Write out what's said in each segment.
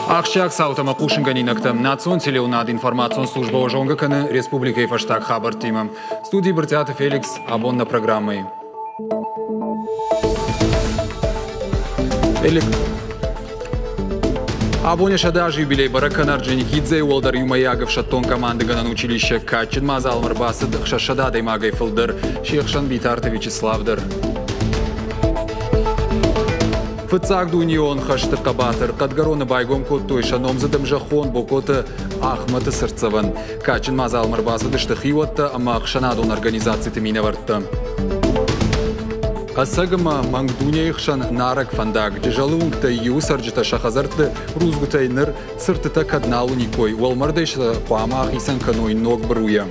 Ахсджиаг цаутӕ ӕмӕ хъусынгӕнинӕгтӕ национ телеуынад информацион службӕ зонгӕ кӕны республикӕйы фӕстаг хабӕрттимӕ. Студийы Брытъиаты Феликс абон нӕ программӕйы. Абоны 100 азы юбилей бӕрӕг кӕны Орджоникидзейы уӕлдӕр иумӕйаг ӕфсӕддон командыгӕнӕн училище. Кадджын мадзалмӕ ӕрбацыд 600 адӕймагӕй фылдӕр, се хсӕн Битарты Вячеслав дӕр. Фыццаг дунеон хӕсты хъӕбатыр Хъӕдгӕроны байгом кодтой сӕ номдзыд ӕмзӕххон Бокоты Ахмӕты цыртдзӕвӕн. Кадджын мадзалмӕ ӕрбацыдысты хиуӕттӕ ӕмӕ ӕхсӕнадон организациты минӕвӕрттӕ. Ӕцӕг ӕмӕ мӕнг дунейы хсӕн нарӕг фӕндаг. Джызӕлы уынгтӕй иуы цӕрджытӕ сӕ хӕдзӕртты рудзгуытӕй ныр цыртытӕ кӕд нал уыниккой, уӕлмӕрдӕй сӕ хъуамӕ ахицӕн кӕной ног быруйӕ.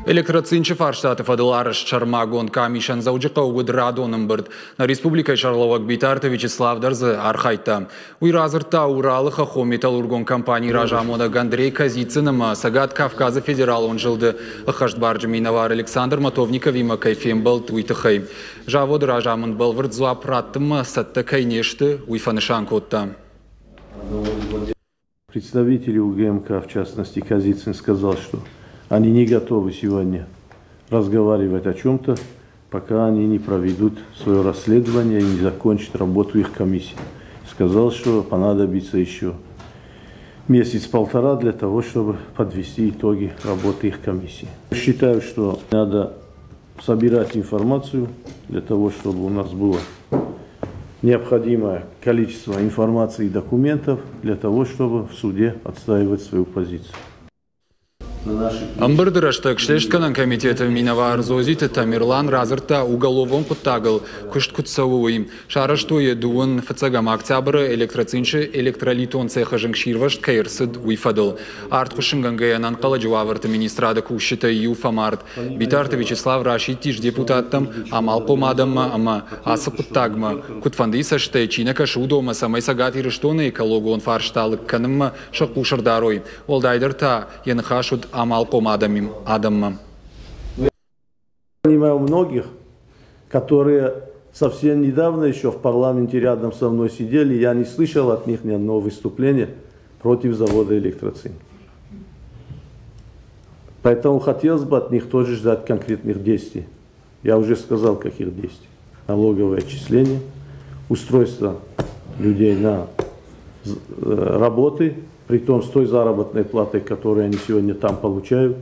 Электроцинчы фарстаты фӕдыл арӕзт сӕрмагонд къамисӕн Дзӕуджыхъӕуы уыд радон ӕмбырд. Нӕ республикӕйы сӕргълӕууӕг Битарты Вячеслав дӕр дзы архайдта. Уый радзырдта Уралы хӕххон металлургон компанийы разамонӕг Андрей Козицын ӕмӕ Цӕгат Кавказы федералон зылды ӕххӕстбарджын минӕвар Александр Матовниковимӕ кӕй фембӕлд, уый тыххӕй. Заводы разамынд бӕлвырд дзуапп раттынмӕ цӕттӕ кӕй не сты, уый фӕнысан кодта. Представители УГМК, в частности Козицын, сказал, что они не готовы сегодня разговаривать о чем-то, пока они не проведут свое расследование и не закончат работу их комиссии. Сказал, что понадобится еще месяц-полтора для того, чтобы подвести итоги работы их комиссии. Считаю, что надо собирать информацию для того, чтобы у нас было необходимое количество информации и документов для того, чтобы в суде отстаивать свою позицию. Ӕмбырды рӕстӕг Слестгӕнӕн комитеты минӕвар Зозиты Тамерлан радзырдта уголовон хъуыддагыл куыст куыд цӕуы, уый. Сарӕзтой йӕ дыууын фыццӕгӕм октябры Электроцинчы электролитон цехы зынгсирвӕзт кӕй ӕрцыд, уый фӕдыл. Арт хуыссынгӕнгӕйӕ ӕнӕнхъӕлӕджы уавӕрты министрады кусджытӕй иу фӕмард. Битарты Вячеслав расидтис депутаттӕм, амалхъом адӕммӕ ӕмӕ ацы хъуыддагмӕ куыдфӕндыйы цӕстӕй чи нӕ кӕсы, уыдонмӕ, цӕмӕй Цӕгат Ирыстоны экологон фарста лыг кӕнынмӕ сӕ хъус ӕрдарой. Уӕлдайдӕр та йӕ ныхас уыд амалхъом адӕммӕ. Понимаю многих, которые совсем недавно еще в парламенте рядом со мной сидели, я не слышал от них ни одного выступления против завода «Электроцинк». Поэтому хотелось бы от них тоже ждать конкретных действий. Я уже сказал, каких действий. Налоговое отчисление, устройство людей на работы, притом с той заработной платой, которую они сегодня там получают.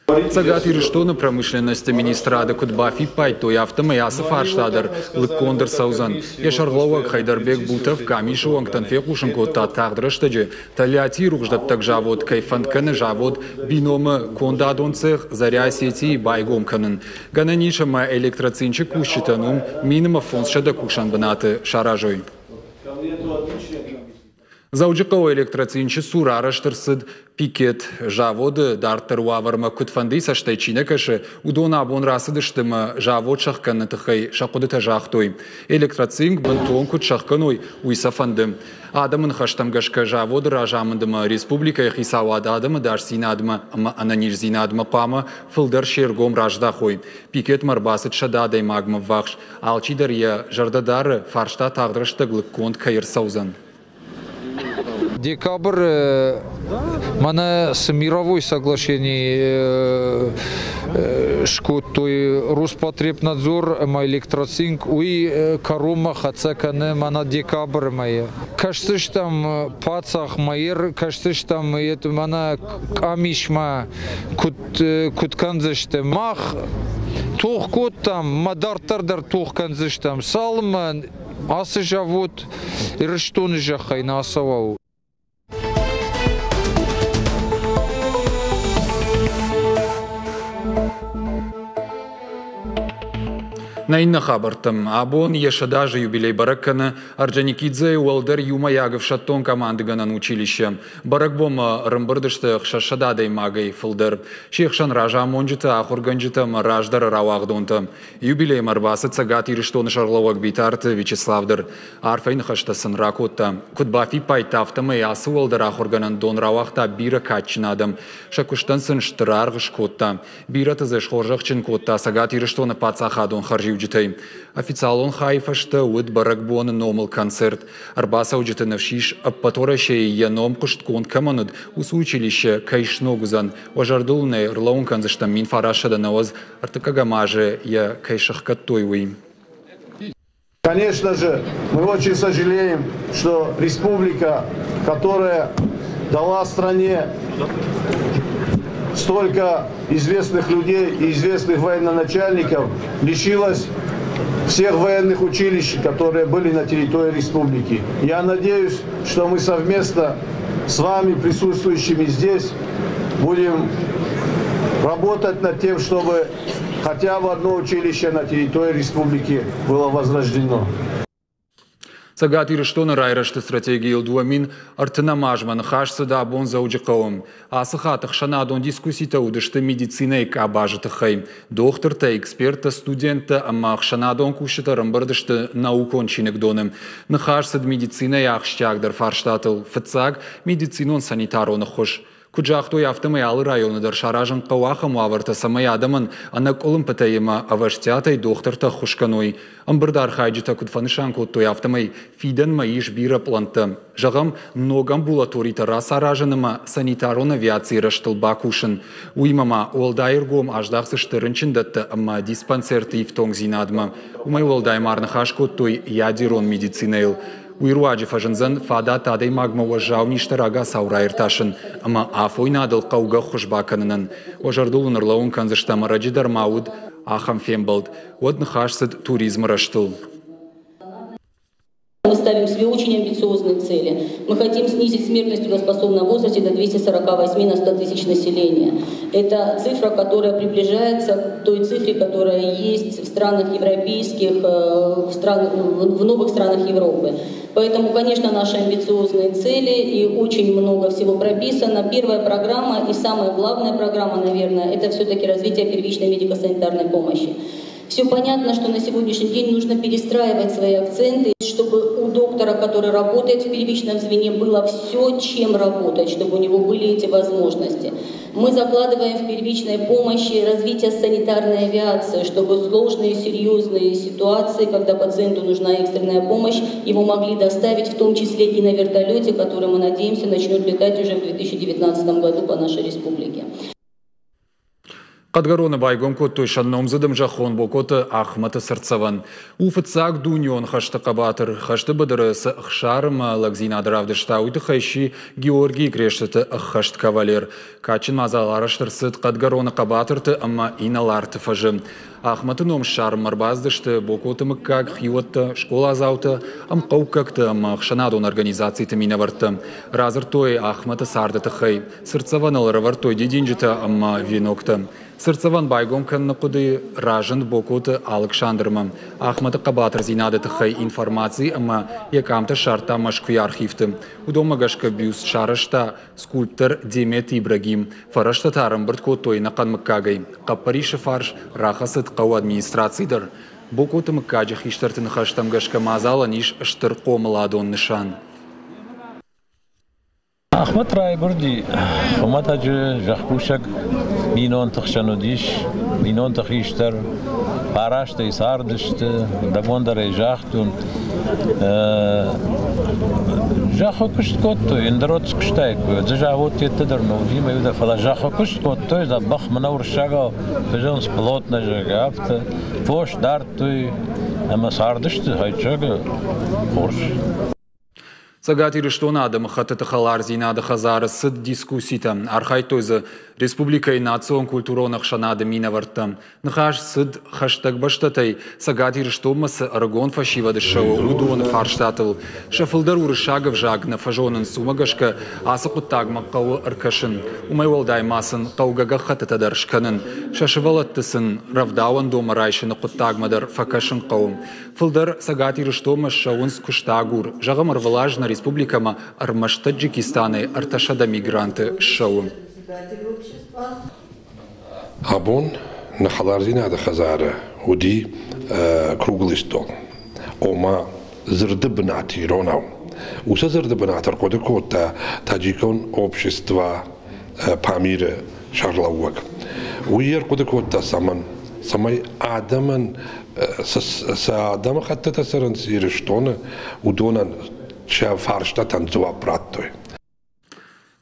Цӕгат Ирыстоны промышленности министрады куыд бафиппайдтой, афтӕмӕй ацы фарста дӕр лыггонд ӕрцӕудзӕн. Йӕ сӕргълӕууӕг Хайдарбек Бутов къамисы уӕнгтӕн фехъусын кодта, тагъд рӕстӕджы Тольяттийы рухсдӕттӕг завод кӕй фӕнд кӕны завод Бином-ы кондадон цех Заря Осетии байгом кӕнын. Гӕнӕн ис ӕмӕ Электроцинчы кусджытӕн уым 1500 кусӕн бынаты саразой. Дзӕуджыхъӕуы Электроцинчы цур арӕзт ӕрцыд пикет. Заводы дарддӕр уавӕрмӕ куыдфӕндыйы цӕстӕй чи нӕ кӕсы, уыдон абон рацыдысты ӕмӕ завод сӕхгӕныны тыххӕй сӕ хъуыдытӕ загътой. Электроцинк бынтон куыд сӕхгӕной, уый сӕ фӕнды. Адӕмы ныхӕстӕм гӕсгӕ заводы разамынд ӕмӕ республикӕйы хицауад адӕмы ӕдасдзинадмӕ ӕмӕ ӕнӕниздзинадмӕ хъуамӕ фылдӕр се ргом раздахой. Пикетмӕ ӕрбацыд 100 адӕймагмӕ ввахс. Алчидӕр йӕ зӕрдӕ дары, фарста тагъд рӕстӕг лыггонд кӕй ӕрцӕудзӕн. Декабрь мӕнӕ цы мировой соглашение скодтой Роспотребнадзор ӕмӕ Электроцинк, уый кӕронмӕ хӕццӕ кӕны мӕнӕ декабры мӕйы. Кӕсдзыстӕм паддзахмӕ, кӕсдзыстӕм мӕнӕ къамисмӕ, куыд кӕндзысты. Мах тох кодтам, мӕ дарддӕр дӕр тох кӕндзыстӕм, цалынмӕ ацы завод Ирыстоны зӕххӕй нӕ ацӕуа. Нӕ иннӕ хабӕрттӕм. Абон йӕ 100 азы юбилей бӕрӕг кӕны Орджоникидзейы уӕлдӕр иумӕйаг ӕфсӕддон командыгӕнӕн училище. Бӕрӕгбонмӕ ӕрӕмбырд сты 600 адӕймагӕй фылдӕр. Се хсӕн разамонджытӕ, ахуыргӕнджытӕ ӕмӕ раздӕры рауагъдонтӕ. Юбилеймӕ ӕрбацыд Цӕгат Ирыстоны сӕргълӕууӕг Битарты Вячеслав дӕр. Арфӕйы ныхӕстӕ сын ракодта. Куыд бафиппайдта, афтӕмӕй ацы уӕлдӕр ахуыргӕнӕндон рауагъта бирӕ кадджын адӕм. Сӕ куыстӕн сын стыр аргъ скодта. Бирӕты дзы схорзӕхджын кодта Цӕгат Ирыстоны паддзахадон хӕрзиуджытӕй. Официалон хайы фӕстӕ уыд бӕрӕгбоны номыл концерт. Ӕрбацӕуджыты ныфс ис, ӕппӕт Уӕрӕсейы йӕ ном хъуыстгонд кӕмӕн уыд, уыцы училище кӕй сног уыдзӕн. Уӕ зӕрдыл ын ӕй ӕрлӕууын кӕндзыстӕм 1993 азы йӕ кӕй сӕхгӕдтой, уый. Конечно же, мы очень сожалеем, что республика, которая дала стране столько известных людей и известных военачальников, лишилась всех военных училищ, которые были на территории республики. Я надеюсь, что мы совместно с вами, присутствующими здесь, будем работать над тем, чтобы хотя бы одно училище на территории республики было возрождено. Цӕгат Ирыстоны райрӕзты стратегийыл 2030 азмӕ ныхас цыд абон Дзӕуджыхъӕуы. Ацы хатт ӕхсӕнадон дискусситӕ уыдысты медицинӕйы къабазы тыххӕй. Дохтыртӕ, эксперттӕ, студенттӕ ӕмӕ ӕхсӕнадон кусджытӕ ӕрӕмбырд сты наукон чиныгдоны. Ныхас цыд медицинӕйы ахсджиагдӕр фарстатыл. Фыццаг – медицинон-санитарон ӕххуыс. Куыд загътой, афтӕмӕй алы районы дӕр саразын хъӕуы ахӕм уавӕртӕ, цӕмӕй адӕмӕн ӕнӕкъуылымпытӕй ӕмӕ ӕвӕстиатӕй дохтыртӕ ӕххуыс кӕной. Ӕмбырды архайджытӕ куыд фӕнысан кодтой, афтӕмӕй фидӕнмӕ ис бирӕ пълӕнттӕ. Зӕгъӕм, ног амбулаторитӕ рацаразын ӕмӕ санитарон авиацийы рӕзтыл бакусын. Уыимӕ ма уӕлдай ӕргом аздахдзысты рынчындӕттӕ ӕмӕ диспансерты ифтонгдзинадмӕ. Уымӕй уӕлдай ма ӕрныхас кодтой ядерон медицинӕйыл. Уый руаджы фӕзындзӕн фадат адӕймагмӕ уӕззау низтӕ рагацау раиртасын ӕмӕ афойнадыл хъӕугӕ ӕххуыс бакӕнынӕн. Уӕ зӕрдыл уын ӕрлӕууын кӕндзыстӕм, ӕрӕджы дӕр ма уыд ахӕм фембӕлд. Уӕд ныхас цыд туризмы рӕзтыл. Мы ставим себе очень амбициозные цели. Мы хотим снизить смертность в трудоспособном возрасте до 248 на 100 тысяч населения. Это цифра, которая приближается к той цифре, которая есть в странах европейских, в новых странах Европы. Поэтому, конечно, наши амбициозные цели и очень много всего прописано. Первая программа и самая главная программа, наверное, это все-таки развитие первичной медико-санитарной помощи. Все понятно, что на сегодняшний день нужно перестраивать свои акценты, чтобы у доктора, который работает в первичном звене, было все, чем работать, чтобы у него были эти возможности. Мы закладываем в первичной помощи развитие санитарной авиации, чтобы сложные, серьезные ситуации, когда пациенту нужна экстренная помощь, его могли доставить, в том числе и на вертолете, который, мы надеемся, начнет летать уже в 2019 году по нашей республике. Хъӕдгӕроны байгом кодтой сӕ номдзыд ӕмзӕххон Бокоты Ахмӕты цыртдзӕвӕн. У фыццаг дунеон хӕсты хъӕбатыр. Хӕсты быдыры цы ӕхсар ӕмӕ лӕгдзинад равдыста, уый тыххӕй сси Георгийы крестыты ӕххӕст кавалер. Кадджын мадзал арӕзт ӕрцыд Хъӕдгӕроны хъӕбатырты ӕмӕ инӕларты фӕзы. Ахмӕты ном ссарынмӕ ӕрбацыдысты Бокоты мыггаг, хиуӕттӕ, скъоладзаутӕ, ӕмхъӕуккӕгты ӕмӕ ӕхсӕнадон организациты минӕвӕрттӕ. Радзырдтой Ахмӕты царды тыххӕй. Цыртдзӕвӕныл ӕрӕвӕрдтой дидинджытӕ ӕмӕ веноктӕ. Цыртдзӕвӕн байгом кӕныны хъуыды разынд Бокоты Алыксандрмӕ. Ахмӕты хъӕбатырдзинады тыххӕй информаци ӕмӕ йӕ къамтӕ ссардта Мӕскуыйы архивты. Уыдонмӕ гӕсгӕ бюст сарӕзта скульптор Демет Ибрагим. Фӕрӕзтӕ та ӕрӕмбырд кодтой ӕнӕхъӕн мыггагӕй. Хъӕппӕрисы фарс рахӕцыд хъӕуы администраци дӕр. Бокоты мыггаджы хистӕрты ныхӕстӕм гӕсгӕ мадзалӕн ис стыр хъомыладон нысан. Ахмӕт райгуырди хуымӕтӕджы зӕхкусӕг бинонты хсӕн уыдис, бинонты хистӕр, фарастӕй цардысты, дӕгондӕрӕй загътон. Зӕххы куыст кодтой, ӕндӕр от скуыстаиккой. Дзы завод тетты дӕр нӕ уыди, мӕ фӕлӕ зӕххы куыст кодтой, дзӕбӕх мӕнӕ уырыссагау фӕзӕгъынц плотно, зӕгъгӕ, афтӕ. Фос дардтой ӕмӕ цардысты хӕйчӕгы хорз. Цӕгат Ирыстоны адӕмыхӕттыты хӕлардзинады хӕдзары цыд дискусситӕ. Архайдтой дзы республикӕйы национ-культурон ӕхсӕнады минӕвӕрттӕ. Ныхас цыд хӕстӕг бӕстӕтӕй Цӕгат Ирыстонмӕ цы ӕрыгон фӕсивӕд ссӕуы, уыдоны фарстатыл. Сӕ фылдӕр уырыссаг ӕвзаг нӕ фӕзонынц, уымӕ гӕсгӕ ацы хъуыддагмӕ хъӕуы ӕркӕсын. Уымӕй уӕлдай ма сын хъӕугӕ гӕххӕттытӕ дӕр скӕнын. Сӕ сывӕллӕтты сын рӕвдауӕндонмӕ райсыны хъуыддагмӕ дӕр фӕкӕсын хъӕуы. Фылдӕр Цӕгат Ирыстонмӕ ссӕуынц куыстагур. Зӕгъӕм, ӕрвылаз нӕ республикӕмӕ ӕрмӕст Таджикистанӕй 300 мигранты ссӕуы. Абон нӕ хӕлардзинады хӕдзары уыди круглый стол, ома дзырды бынат иронау. Уыцы дзырды бынат ӕрхъуыды кодта таджикон общество Памиры сӕргълӕууӕг. Уый ӕрхъуыды кодта цӕмӕн? Цӕмӕй адӕмӕн цы адӕмыхӕттытӕ цӕрынц Ирыстоны, уыдонӕн сӕ фарстатӕн дзуапп радтой.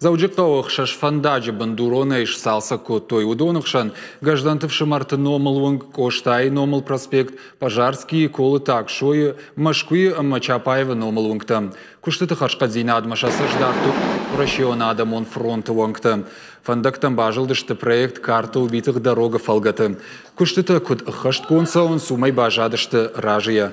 Дзӕуджыхъӕуы ӕхсӕз фӕндаджы бындуронӕй сцалцӕг кодтой. Уыдоны хсӕн Гӕздӕнты фсымӕрты номыл уынг, Къостайы номыл проспект, Пожарскийы, Колыты Аксойы, Мӕскуыйы ӕмӕ Чапаевы номыл уынгтӕ. Куыстыты хӕрзхъӕддзинадмӕ сӕ цӕст дардтой Уӕрӕсеон адӕмон фронты уӕнгтӕ. Фӕндӕгтӕм базылдысты проект «Карта убитых дорог»-ы фӕлгӕты. Куыстытӕ куыд ӕххӕстгонд цӕуынц, уымӕй баззадысты разыйӕ.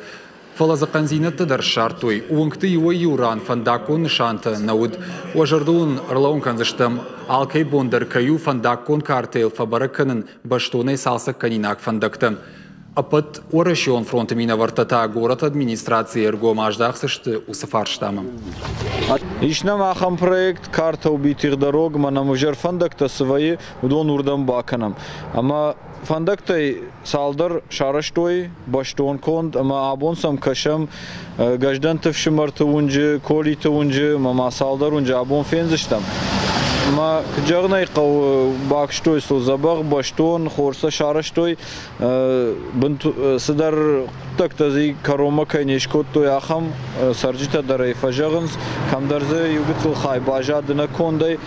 Фӕлӕ дзы хъӕндзинӕдтӕ дӕр ссардтой. Уынгты иуӕй-иу ран фӕндаггон нысантӕ нӕ уыд. Уӕ зӕрдыл уын ӕрлӕууын кӕндзыстӕм, алкӕй бон дӕр кӕй у фӕндаггон картӕйыл фӕбӕрӕг кӕнын бӕстонӕй цалцӕгкӕнинаг фӕндӕгтӕ. Ӕппӕт Уӕрӕсеон фронты минӕвӕрттӕ та горӕты администрацийы ӕргом аздахдзысты уыцы фарстамӕ. Ис нӕм ахӕм проект «Карта убитых дорог», мӕнӕ ӕвзӕр фӕндӕгтӕ цы вӕййы, уыдон уырдӕм бакӕнӕм. Ӕмӕ фӕндӕгтӕй цалдӕр сарӕзтой бӕстон конд ӕмӕ абон сӕм кӕсӕм Гӕздӕнты фсымӕрты уынджы, Колиты уынджы ӕмӕ ма цалдӕр уынджы абон фендзыстӕм. Ӕмӕ куыд зӕгъын ӕй хъӕуы, бакуыстой сыл дзӕбӕх, бӕстон, хорз сӕ сарӕзтой. Цыдӕр хъуыддӕгтӕ дзы кӕронмӕ кӕй не скодтой, ахӕм цӕрджытӕ дӕр ӕй фӕзӕгъынц, кӕмдӕр дзы иу гыццыл хай баззад ӕнӕкондӕй.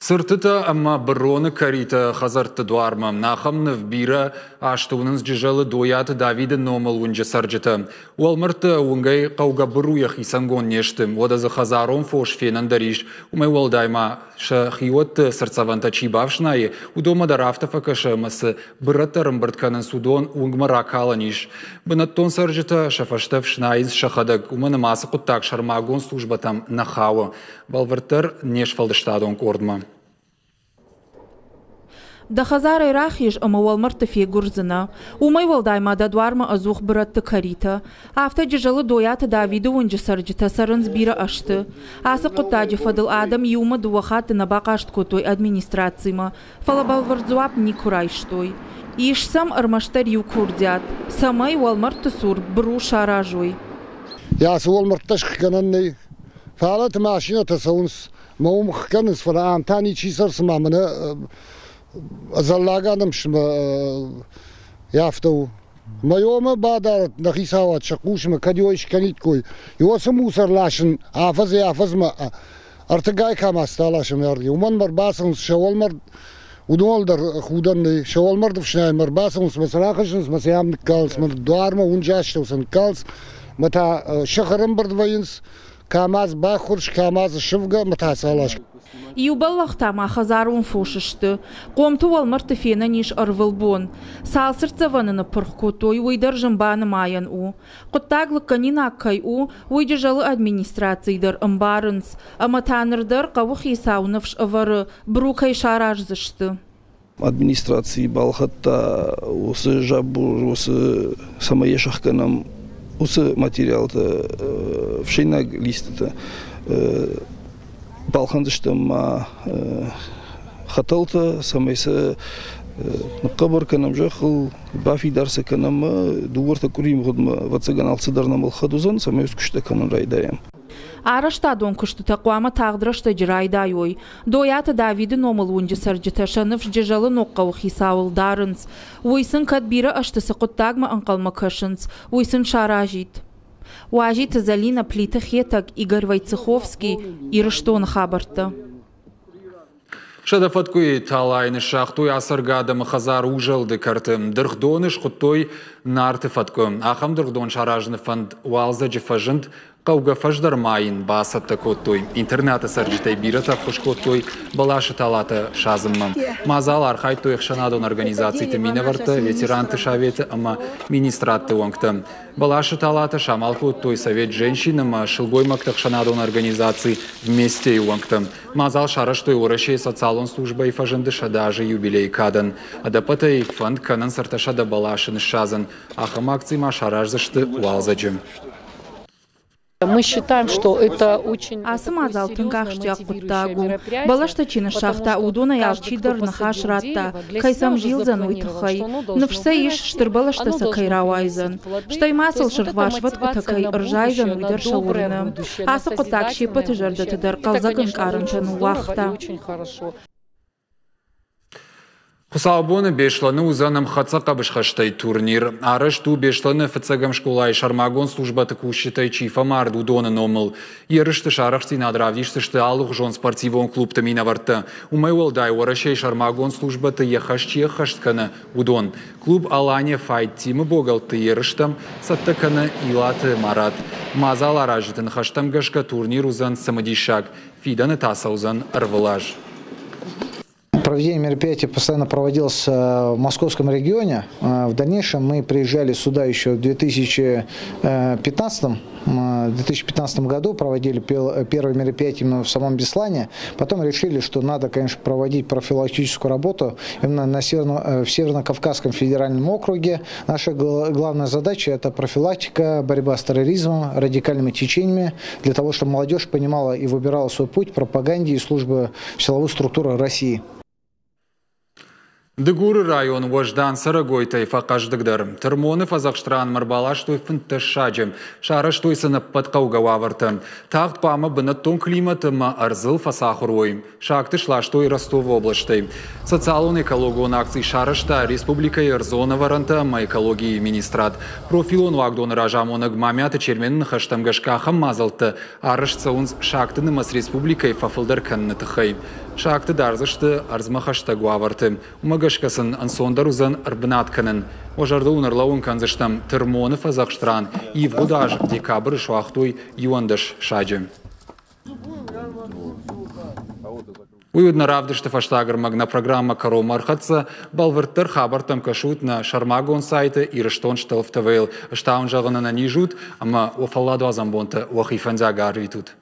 Цыртытӕ ӕмӕ быроны кӕритӕ хӕдзӕртты дуармӕ. Ахӕм ныв бирӕ азты уынынц Джызӕлы Дойаты Давиды номыл уынджы цӕрджытӕ. Уӕлмӕрдты уынгӕй хъӕугӕ быруйӕ хицӕнгонд не сты. Уӕдӕ дзы хӕдзарон фос фенӕн дӕр ис. Уымӕй уӕлдай ма сӕ хиуӕтты цыртдзӕвӕнтӕ чи бафснайы, уыдонмӕ дӕр афтӕ фӕкӕсы ӕмӕ цы бырӕттӕ ӕрӕмбырд кӕнынц, уыдон уынгмӕ ракалӕн ис. Бынӕттон цӕрджытӕ сӕ фӕстӕ фснайынц сӕхӕдӕг, уымӕн ӕмӕ ацы хъуыддаг сӕрмагонд службӕтӕм нӕ хауы. Бӕлвырддӕр не сфӕлдыстадон къордмӕ. Дӕ хӕдзарӕй рахиз ӕмӕ уӕлмӕрдты фегуырдзынӕ. Уымӕй уӕлдай ма дӕ дуармӕ ӕдзух бырӕтты кӕритӕ. Афтӕ Джызӕлы Дойаты Давиды уынджы цӕрджытӕ цӕрынц бирӕ ӕзты. Ацы хъуыддаджы фӕдыл адӕм иумӕ дыууӕ хатты нӕ бахъаст кодтой администрацимӕ, фӕлӕ бӕлвырд дзуапп никуы райстой. Ис сӕм ӕрмӕстдӕр иу курдиат, цӕмӕй уӕлмӕрдты цур быру саразой. Ацы уӕлмӕрдтӕ схгӕнӕн нӕй. Фӕлӕ машинӕтӕ цӕуынц, мӕ уым хгӕнынц, фӕлӕ ам та ничи цӕр, цыма мӕнӕ ӕдзӕллаг адӕм сымӕ афтӕ у. Мӕ ёмӕ бадарӕт нӕ хицауад сӕ хъусмӕ, кӕд ой скӕниккой. Ёсы мусор ласын афӕдзӕй-афӕдзмӕ ӕртыгай КАМАЗтӕ ласӕм ардыгӕй. Уымӕн мӕ ӕрбацӕуынц сӕ уӕлмӕрд, уыдоныл дӕр худӕн нӕй. Сӕ уӕлмӕрд ӕфснайынмӕ ӕрбацӕуынц, мӕ сӕ рахӕссынц, мӕ сӕ ам ныккалынц, мӕ дуармӕ уынджы астӕу сӕ ныккалынц, мӕ та сӕх ӕрӕмбырд вӕййынц, КАМАЗ баххуырс, КАМАЗ сывгӕ ӕмӕ та сӕ алас. Иу бӕллӕх та ма хӕдзарон фос сты. Хъомты уӕлмӕрдты фенӕн ис ӕрвылбон. Цал цыртдзӕвӕны ныппырх кодтой, уый дӕр зын банымайӕн у. Хъуыддаг лыггӕнинаг кӕй у, уый Джызӕлы администрацийы дӕр ӕмбарынц. Ӕмӕ та ныр дӕр хъӕуыхицау ныфс ӕвӕры, быру кӕй сараздзысты. Администраци балхӕдта уыцы забор, уыцы цӕмӕй йӕ сӕхгӕнӕм, уыцы материалтӕ, ӕфсӕйнаг листытӕ. Балхӕндзыстӕм ма хӕтӕлтӕ, цӕмӕй сӕ ныхъхъӕбӕр кӕнӕм зӕххыл, бафидар сӕ кӕнӕм дыууӕ-ӕртӕ къуырийы мгъуыдмӕ, ӕвӕццӕгӕн, алцыдӕр нӕм ӕлхӕд уыдзӕн, цӕмӕй уыцы куыстытӕ кӕнын райдайӕм. Арӕзтадон куыстытӕ хъуамӕ тагъд рӕстӕджы райдайой. Дойаты Давиды номыл уынджы цӕрджытӕ сӕ ныфс Джызӕлы ног хъӕуы хицауыл дарынц. Уый сын кӕд бирӕ ӕзты цы хъуыддагмӕ ӕнхъӕлмӕ кӕсынц, уый сын саразид. Уазиты Зӕлинӕ, Плиты Хетӕг, Игорь Войцеховский, Ирыстоны хабӕрттӕ. Сӕдӕ фӕткъуыйы талайы ныссагътой ацӕргӕ адӕмы хӕдзар узӕлды кӕрты. Дыргъдоны схуыдтой Нарты фӕткъуы. Ахӕм дыргъдон саразыны фӕнд уалдзӕджы фӕзынд. Хъӕугӕ фӕз дӕр ма йын бацӕттӕ кодтой. Интернаты цӕрджытӕй бирӕтӕ ӕххуыс кодтой бӕласы талатӕ садзынмӕ. Мадзалы архайдтой ӕхсӕнадон организациты минӕвӕрттӕ, ветеранты советы ӕмӕ министрадты уӕнгтӕ. Бӕласы талатӕ самал кодтой Совет женщин ӕмӕ сылгоймӕгты ӕхсӕнадон организаци «Вместе»-йы уӕнгтӕ. Мадзал сарӕзтой Уӕрӕсейы социалон службӕйы фӕзынды 100 азы юбилейы кадӕн. Ӕдӕппӕтӕй фӕнд кӕнынц 300 бӕласы ныссадзын. Ахӕм акци ма сараздзысты уалдзӕджы. Мы считаем, что это очень Ацы мадзал тынг ахсджиаг хъуыддаг у. Бӕлӕстӕ чи ныссагъта, уыдонӕй алчидӕр ныхас радта, кӕй сӕм зилдзӕн, уый тыххӕй. Ныфс сӕ ис, стыр бӕлӕстӕ сӕ кӕй рауайдзӕн. Стӕй ма сыл сырхварс фӕткъуытӕ кӕй ӕрзайдзӕн, уый дӕр сӕ уырны. Ацы хъуыддаг се ппӕты зӕрдӕты дӕр хъӕлдзӕг ӕнкъарӕнтӕ ныууагъта. Хуыцаубоны Беслӕны уыдзӕн ӕмхӕццӕ хъӕбысхӕстӕй турнир. Арӕзт у Беслӕны фыццӕгӕм скъолайы сӕрмагонд службӕты кусджытӕй чи фӕмард, уыдоны номыл. Ерысты сарӕхстдзинад равдисдзысты алыгъуызон спортивон клубты минӕвӕрттӕ. Уымӕй уӕлдай Уӕрӕсейы сӕрмагонд службӕты йӕ хӕс чи ӕххӕст кӕны, уыдон. Клуб «Алания Файт Тим-ы богӕлтты ерыстӕм цӕттӕ кӕны Илаты Марат. Мадзал аразджыты ныхӕстӕм гӕсгӕ турнир уыдзӕн цымыдисаг. Фидӕны та цӕудзӕн ӕрвылаз. Проведение мероприятия постоянно проводилось в московском регионе. В дальнейшем мы приезжали сюда еще в 2015 году, проводили первое мероприятие именно в самом Беслане. Потом решили, что надо, конечно, проводить профилактическую работу именно на Северно, в Северно-Кавказском федеральном округе. Наша главная задача – это профилактика, борьба с терроризмом, радикальными течениями, для того, чтобы молодежь понимала и выбирала свой путь пропаганде и службы в силовую структуру России. Дыгуры район уӕздан цӕрӕгойтӕй фӕхъӕздыгдӕр. Тырмоны фӕдзӕхст ранмӕ ӕрбаластой 15 саджы. Сарӕзтой сын ӕппӕт хъӕугӕ уавӕртӕ. Тагъд хъуамӕ бынӕттон климат ӕмӕ ӕрдзыл фӕцахуыр уой. Сагты сластой Ростовы областӕй. Социалон-экологон акци сарӕзта республикӕйы ӕрдзон ӕвӕрӕнтӕ ӕмӕ экологийы министрад. Профилон уагдоны разамонӕг Мамиаты Чермены ныхӕстӕм гӕсгӕ ахӕм мадзӕлттӕ арӕзт цӕуынц сагты нымӕц республикӕйы фӕфылдӕр кӕныны тыххӕй. Сагты дардзысты ӕрдзмӕ хӕстӕг уавӕрты. Уымӕ гӕсгӕ сын ӕнцондӕр уыдзӕн ӕрбынат кӕнын. Уӕ зӕрдыл уын ӕрлӕууын кӕндзыстӕм, Тырмоны фӕдзӕхст ран ивгъуыд аз декабры суагътой 11 саджы. Уый уыд нӕ равдысты фӕстаг ӕрмӕг нӕ программӕ кӕронмӕ ӕрхӕццӕ. Бӕлвырддӕр хабӕрттӕм кӕсут нӕ сӕрмагонд сайты Ирыстон Стълф ТВ-йыл. Стауын зӕгъын ӕнӕниз ут ӕмӕ уӕ фӕлладуадзӕн бонтӕ уӕхи фӕндиаг арвитут.